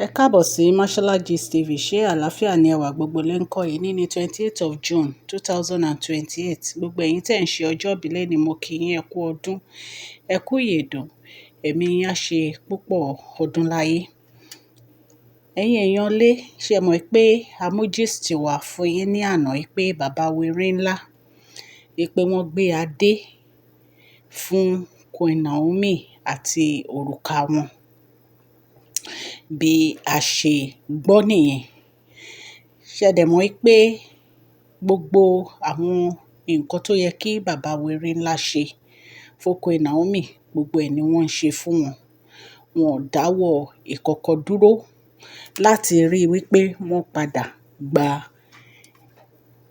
Ẹ káàbọ̀ sí Mashola Gist TV. Ṣé àlàáfíà ni ẹwà gbogbo lè ń kọ́ yìí ní ní 28 of June 2028. Gbogbo ẹ̀yin tẹ́ ń ṣe ọjọ́ ìbí lẹ́ni, mo kí yín, ẹ kú ọdún, ẹ kú ìyèdún, ẹ̀mí yín á ṣe púpọ̀ ọdún láyé. Ẹ̀yin èèyàn lé, ṣé mọ̀ pé a mú gist wá fún yín ní àná pé bàbá Erinla, pé wọ́n gbé adé fún Queen Naomi àti òrùka wọn. Bí a ṣe gbọ́ nìyẹn. Ṣé dẹ̀ mọ̀ pé gbogbo àwọn nǹkan tó yẹ kí bàbá Erinla ṣe fún Queen Naomi, gbogbo ẹ̀ ni wọ́n ń ṣe fún wọn. Wọn ò dáwọ́ ìkọ̀kọ̀ dúró láti rí i wípé wọ́n padà gba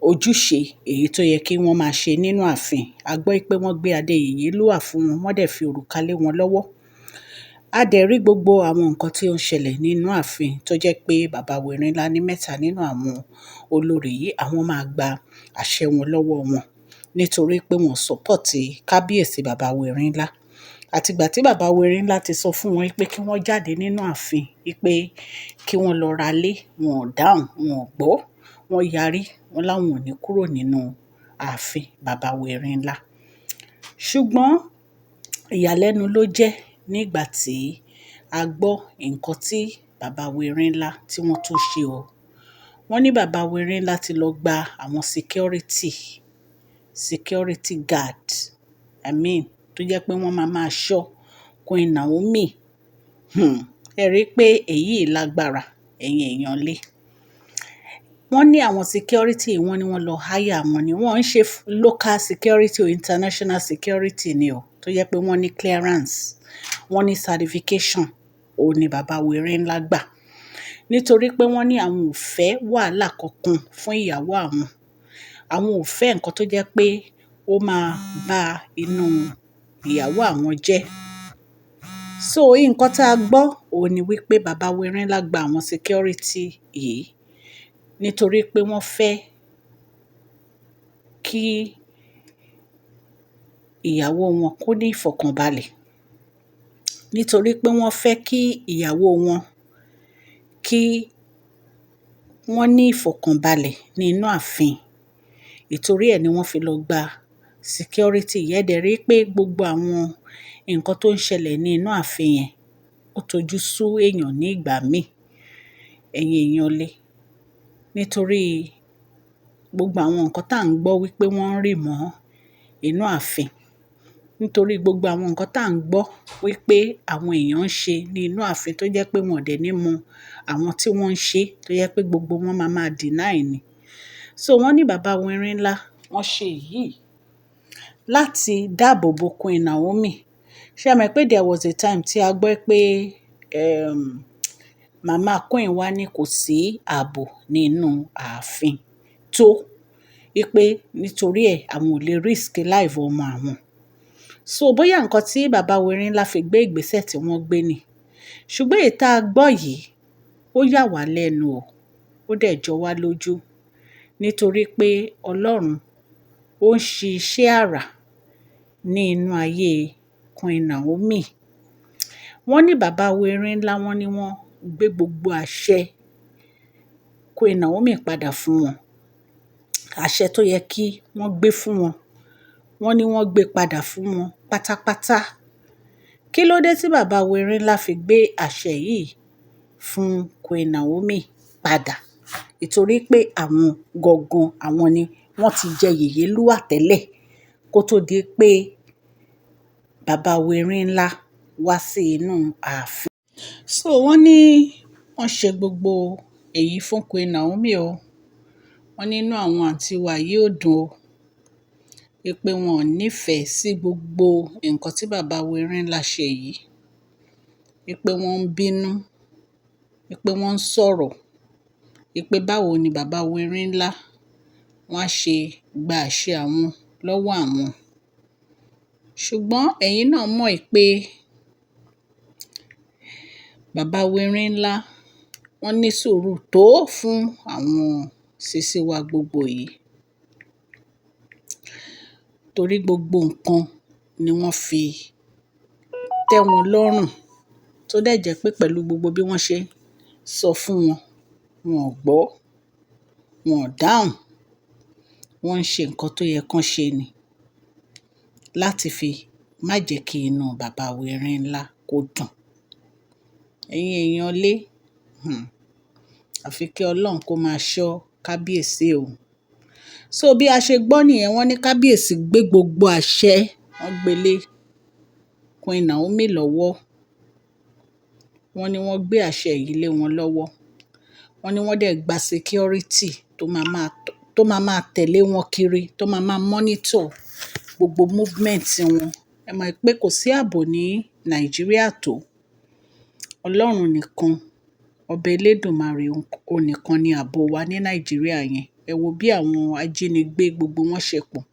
ojúṣe èyí tó yẹ kí wọ́n máa ṣe nínú ààfin. A gbọ́ pé wọ́n gbé adé yèyélúà fún wọn, wọ́n dẹ̀ fi òrùka lé wọn lọ́wọ́. A dẹ̀ rí gbogbo àwọn nǹkan tí ó ń ṣẹlẹ̀ nínú ààfin tó jẹ́ pé bàbá Erinla ní mẹ́ta nínú àwọn olórí yìí, àwọn máa gba àṣẹ wọn lọ́wọ́ wọn nítorí pé wọ́n support kábíyèsí bàbá Erinla. Àtìgbà tí bàbá Erinla ti sọ fún wọn pé kí wọ́n jáde nínú ààfin, pé kí wọ́n lọ ra lé, wọn ò dáhùn, wọn ò gbọ́. Wọ́n yarí, wọ́n láwọn ò ní kúrò nínú ààfin bàbá Erinla. Ṣùgbọ́n ìyàlẹ́nu ló jẹ́ nígbà tí a gbọ́ nǹkan tí bàbá Erinla tí wọ́n tún ṣe o. Wọ́n ní bàbá Erinla ti lọ gba àwọn security guard, I mean, tó jẹ́ pé wọ́n máa máa ṣọ́ Queen Naomi. Ẹ rí i pé èyí lágbára, ẹ̀yin èèyàn lé. Wọ́n ní àwọn security, wọ́n ní wọ́n lọ hire wọn ni. Wọ́n ń ṣe local security o, international security ni o, tó jẹ́ pé wọ́n ní clearance, wọ́n ní certification. Òun ni bàbá Erinla gbà. Nítorí pé wọ́n ní àwọn ò fẹ́ wàhálà kankan fún ìyàwó àwọn. Àwọn ò fẹ́ nǹkan tó jẹ́ pé ó máa ba inú ìyàwó àwọn jẹ́. So nǹkan tí a gbọ́ òun ni wípé bàbá Erinla gba àwọn security yìí nítorí pé wọ́n fẹ́ kí ìyàwó wọn kó ní ìfọ̀kànbalẹ̀. Nítorí pé wọ́n fẹ́ kí ìyàwó wọn kí wọ́n ní ìfọ̀kànbalẹ̀ nínú ààfin. Ìtorí ẹ ni wọ́n fi lọ gba security. Ẹ dẹ̀ rí pé gbogbo àwọn nǹkan tó ń ṣẹlẹ̀ ní inú ààfin yẹn, ó tojú sú èèyàn ní ìgbà míì, ẹ̀yin èèyàn lé. Nítorí gbogbo àwọn nǹkan tí à ń gbọ́ wípé wọ́n ń rì mọ́ inú ààfin. Nítorí gbogbo àwọn nǹkan tí à ń gbọ́ wípé àwọn èèyàn ń ṣe ní inú ààfin tó jẹ́ pé wọ́n ò dẹ̀ ní mọ àwọn tí wọ́n ń ṣe, tó jẹ́ pé gbogbo wọn máa máa deny ni. So wọ́n ní bàbá Erinla wọ́n ṣe èyí láti dáàbò bo Queen Naomi. Ṣé ẹ mọ̀ pé there was a time tí a gbọ́ pé màmá Queen wá ní kò sí ààbò nínú ààfin tó, wípé nítorí ẹ àwọn ò lè risk life ọmọ àwọn. So bóyá nǹkan tí bàbá Erinla fi gbé ìgbésẹ̀ tí wọ́n gbé ni. Ṣùgbọ́n èyí tí a gbọ́ yìí ó yà wá lẹ́nu o, ó dẹ̀ jọ wá lójú. Nítorí pé Ọlọ́run ó ń ṣe iṣẹ́ àrà ní inú ayé Queen Naomi. Wọ́n ní bàbá Erinla wọ́n ní wọ́n gbé gbogbo àṣẹ Queen Naomi padà fún wọn. Àṣẹ tó yẹ kí wọ́n gbé fún wọn, wọ́n ní wọ́n gbé padà fún wọn pátápátá. Kí ló dé tí bàbá Erinla fi gbé àṣẹ yìí fún Queen Naomi padà? Nítorí pé àwọn gangan, àwọn ni wọ́n ti jẹ yèyélúà tẹ́lẹ̀ kó tó di pé bàbá Erinla wá sí inú ààfin. So wọ́n ní wọ́n ṣe gbogbo èyí fún Queen Naomi o. Wọ́n nínú àwọn àǹtí wa yìí ò dùn o. Wípé wọn ò nífẹ̀ẹ́ sí gbogbo nǹkan tí bàbá Erinla ṣe yìí. Wípé wọ́n ń bínú, wípé wọ́n ń sọ̀rọ̀, wípé báwo ni bàbá Erinla wọ́n á ṣe gba àṣẹ àwọn lọ́wọ́ àwọn. Ṣùgbọ́n ẹ̀yin náà mọ̀ pé bàbá Erinla wọ́n ní sùúrù tó fún àwọn sisi wa gbogbo yìí. Torí gbogbo nǹkan ni wọ́n fi tẹ́ wọn lọ́rùn, tó dẹ̀ jẹ́ pé pẹ̀lú gbogbo bí wọ́n ṣe sọ fún wọn, wọn ò gbọ́, wọn ò dáhùn. Wọ́n ń ṣe nǹkan tó yẹ kán ṣe ni láti fi má jẹ́ kí inú bàbá wa Erinlá kó dùn. Ẹ̀yin èèyàn lé, àfi kí Ọlọ́run kó máa ṣọ́ kábíyèsí o. So bí a ṣe gbọ́ nìyẹn, wọ́n ní kábíyèsí gbé gbogbo àṣẹ, wọ́n gbé lé Queen Naomi lọ́wọ́. Wọ́n ní wọ́n gbé àṣẹ yìí lé wọn lọ́wọ́. Wọ́n ní wọ́n dẹ̀ gba security tó máa máa tẹ̀lé wọn kiri, tó máa máa monitor gbogbo movement wọn. Ẹ mọ̀ pé kò sí ààbò ní Nàìjíríà tó. Ọlọ́run nìkan, ọba elédùmarè òun nìkan ni ààbò wa ní Nàìjíríà yẹn. Ẹ wo bí àwọn ajínigbé gbogbo wọn ṣe pọ̀.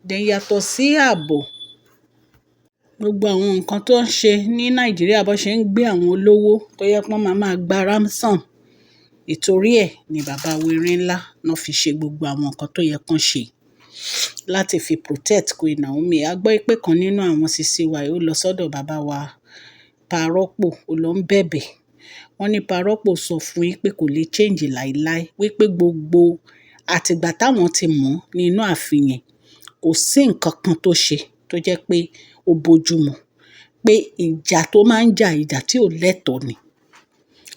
Then yàtọ̀ sí ààbò, gbogbo àwọn nǹkan tó ń ṣe ní Nàìjíríà bó ṣe ń gbé àwọn olówó tó yẹ pé wọ́n máa máa gba ransom. Ìtorí ẹ̀ ni bàbá wa Erinlá náà fi ṣe gbogbo àwọn nǹkan tó yẹ kán ṣe láti fi protect Queen Naomi. A gbọ́ pé kan nínú àwọn sisi wa yìí ó lọ sọ́dọ̀ bàbá wa Parọ́pò, ó lọ ń bẹ̀bẹ̀. Wọ́n ní Parọ́pò sọ fún yín pé kò lè change láíláí, wípé gbogbo àtìgbà táwọn ti mọ̀ ní inú ààfin yẹn, kò sí nǹkan kan tó ṣe tó jẹ́ pé ó bojú mu, pé ìjà tó máa ń jà, ìjà tí ò lẹ́tọ̀ọ́ ni.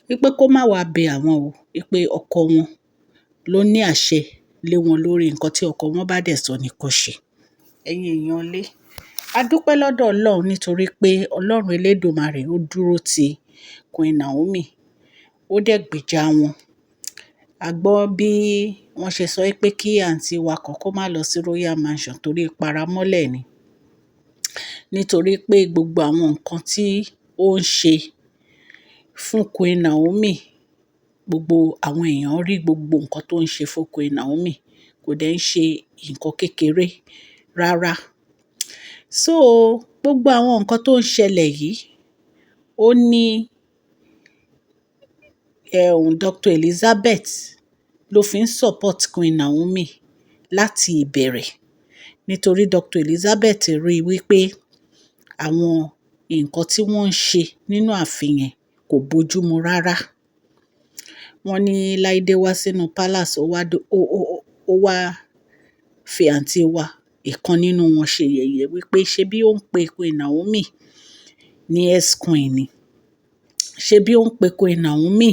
Wípé kó má wá bẹ àwọn o, wípé ọkọ wọn ló ní àṣẹ lé wọn lórí, nǹkan tí ọkọ wọn bá dẹ̀ sọ ní kó ṣe. Ẹ̀yin èèyàn lé, a dúpẹ́ lọ́dọ̀ Ọlọ́run nítorí pé Ọlọ́run elédùmarè ó dúró ti Queen Naomi, ó dẹ̀ gbèjà wọn. A gbọ́ bí wọ́n ṣe sọ pé kí àǹtí wa kan kó má lọ sí Royal Mansion torí paramọ́lẹ̀ ni. Nítorí pé gbogbo àwọn nǹkan tí ó ń ṣe fún Queen Naomi, gbogbo àwọn èèyàn rí gbogbo nǹkan tó ń ṣe fún Queen Naomi, kò dẹ̀ ń ṣe nǹkan kékeré rárá. So gbogbo àwọn nǹkan tó ń ṣẹlẹ̀ yìí, ó ní Dr. Elizabeth ló fi ń support Queen Naomi láti ìbẹ̀rẹ̀. Nítorí Dr. Elizabeth rí i wípé àwọn nǹkan tí wọ́n ń ṣe nínú ààfin yẹn kò bojú mu rárá. Wọ́n ní Láídé wá sínú palace, ó wá fi àǹtí wa ìkan nínú wọn ṣe yẹ̀yẹ́ wípé ṣé bí ó ń pe Queen Naomi ní ex-queen ni. Ṣé bí ó ń pe Queen Naomi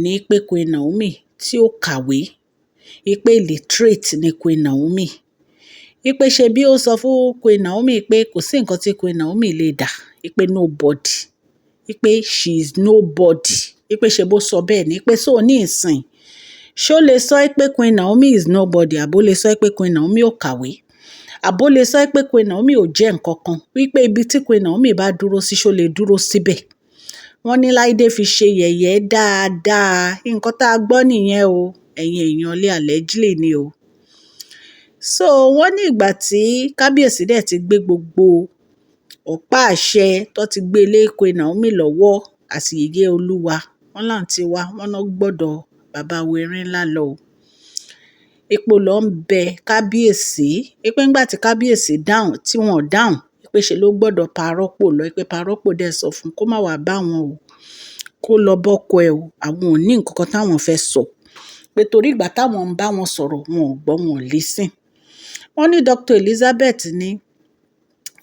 ní pé Queen Naomi tí ó kàwé, wípé illiterate ni Queen Naomi. Wípé ṣé bí ó sọ fún Queen Naomi pé kò sí nǹkan tí Queen Naomi lè dà, wípé nobody, wípé she is nobody, wípé ṣé bó sọ bẹ́ẹ̀ ni, wípé so ní ìsìn. Ṣé ó lè sọ pé Queen Naomi is nobody, àbó lè sọ pé Queen Naomi ò kàwé? Àbó lè sọ pé Queen Naomi ò jẹ́ nǹkan kan, wípé ibi tí Queen Naomi bá dúró sí, ṣé ó lè dúró síbẹ̀? Wọ́n ní Láídé fi ṣe yẹ̀yẹ́ dáadáa. Nǹkan tá a gbọ́ nìyẹn o. Ẹ̀yin èèyàn lé, allegedly ni o. So wọ́n ní ìgbà tí kábíyèsí dẹ̀ ti gbé gbogbo ọ̀pá àṣẹ tó ti gbé lé Queen Naomi lọ́wọ́ àti yèyé Olúwa, wọ́n láǹtí wa, wọ́n náà gbọ́dọ̀ bàbá wa Erinlá lọ o. Ipò lọ ń bẹ kábíyèsí, wípé nígbà tí kábíyèsí dáhùn, tí wọ́n dáhùn, wípé ṣe ló gbọ́dọ̀ Parọ́pò lọ, wípé Parọ́pò dẹ̀ sọ fún un kó má wá bá wọn o, kó lọ bọ́kọ ẹ o, àwọn ò ní nǹkan kan táwọn fẹ́ sọ. Pé torí ìgbà táwọn ń bá wọn sọ̀rọ̀, wọn ò gbọ́, wọn ò listen. Wọ́n ní Dr. Elizabeth ní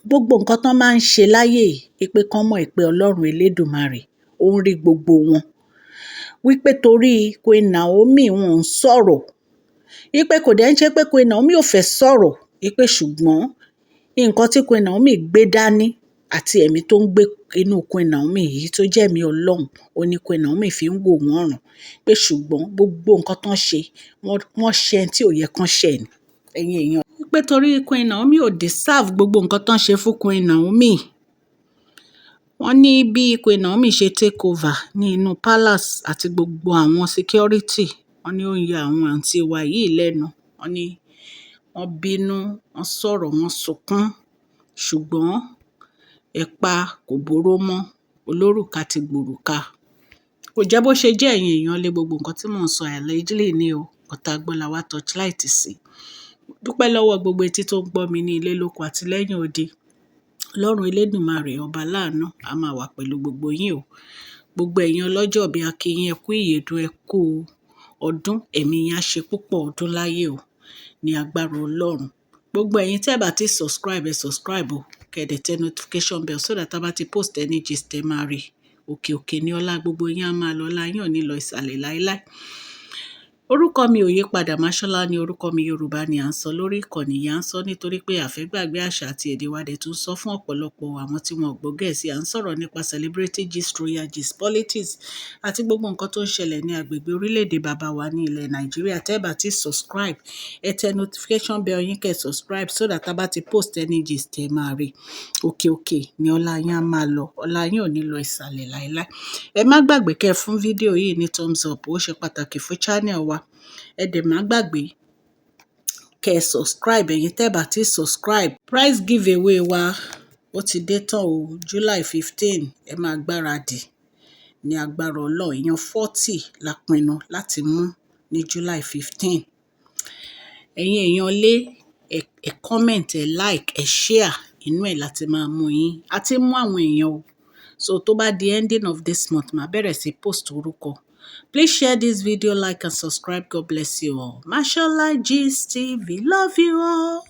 gbogbo nǹkan tó máa ń ṣe láyé yìí, wípé kán mọ̀ pé Ọlọ́run elédùmarè ó ń rí gbogbo wọn. Wípé torí Queen Naomi wọn ń sọ̀rọ̀. Wípé kò dẹ̀ ń ṣe pé Queen Naomi ò fẹ́ sọ̀rọ̀, wípé ṣùgbọ́n nǹkan tí Queen Naomi gbé dání àti ẹ̀mí tó ń gbé inú Queen Naomi yìí tó jẹ́ ẹ̀mí Ọlọ́run, ó ní Queen Naomi fi ń wò wọ́n ràn. Pé ṣùgbọ́n gbogbo nǹkan tó ń ṣe, wọ́n ṣe ẹni tí ò yẹ kán ṣẹ̀ ni. Ẹ̀yin èèyàn. Wípé torí Queen Naomi ò deserve gbogbo nǹkan tó ń ṣe fún Queen Naomi. Wọ́n ní bí Queen Naomi ṣe take over ní inú palace àti gbogbo àwọn security, wọ́n ní ó ń ya àwọn àǹtí wa yìí lẹ́nu. Wọ́n ní wọ́n bínú, wọ́n sọ̀rọ̀, wọ́n sunkún. Ṣùgbọ́n ẹ̀pa kò bóró mọ́, olórùka ti gbòrùka. Kò jẹ́ bó ṣe jẹ́. Ẹ̀yin èèyàn lé, gbogbo nǹkan tí mò ń sọ allegedly ni o. Nǹkan tá gbọ́ la wá torchlight sí. Dúpẹ́ lọ́wọ́ gbogbo etí tó ń gbọ́ mi ní ilé lóko àti lẹ́yìn odi. Ọlọ́run elédùmarè ọba láàánú a máa wà pẹ̀lú gbogbo yín o. Gbogbo ẹ̀yin ọlọ́jọ́ bí, a kí yín, ẹ kú ìyèdún, ẹ kú ọdún, ẹ̀mí yín á ṣe púpọ̀ ọdún láyé o, ní agbára Ọlọ́run. Gbogbo ẹ̀yin tí ẹ bá ti subscribe, ẹ subscribe o, kẹ́ dẹ̀ tẹ notification bell so that tá bá ti post any gist, ẹ máa rí. Òkè òkè ní ọlá gbogbo yín á máa lọ, ọlá yín ò ní lọ ìsàlẹ̀ láíláí. Orúkọ mi ò yí padà, Máṣọ́lá ní orúkọ mi. Yorùbá ni à ń sọ lórí ìkànnì yìí. À ń sọ nítorí pé a fẹ́ gbàgbé àṣà àti èdè wa, dẹ̀ tún sọ fún ọ̀pọ̀lọpọ̀ àwọn tí wọn ò gbọ́ Gẹ̀ẹ́sì. À ń sọ̀rọ̀ nípa celebrity gist, royal gist, politics àti gbogbo nǹkan tó ń ṣẹlẹ̀ ní agbègbè orílẹ̀-èdè bàbá wa ní ilẹ̀ Nàìjíríà. Tẹ́ bá ti subscribe, ẹ tẹ notification bell yín, kẹ́ subscribe so that tá bá ti post any gist, ẹ máa rí. Òkè òkè ni ọlá yín á máa lọ, ọlá yín ò ní lọ ìsàlẹ̀ láíláí. Ẹ má gbàgbé kẹ́ fún fídíò yìí ní thumbs up, ó ṣe pàtàkì fún channel wa. Ẹ dẹ̀ má gbàgbé kẹ́ subscribe, ẹ̀yin tẹ́ bá ti subscribe. Prize giveaway wa ó ti dé tán o, July 15. Ẹ máa gbáradì ní agbára Ọlọ́run. Èèyàn 40 la pinnu láti mú ní July 15. Ẹ̀yin èèyàn lé, ẹ comment, ẹ like, ẹ share, inú ẹ̀ láti máa mú yín. A ti ń mú àwọn èèyàn o. So tó bá di ending of this month, màá bẹ̀rẹ̀ sí post orúkọ. Please share this video, like and subscribe. God bless you all. Mashola Gist TV. Love you all.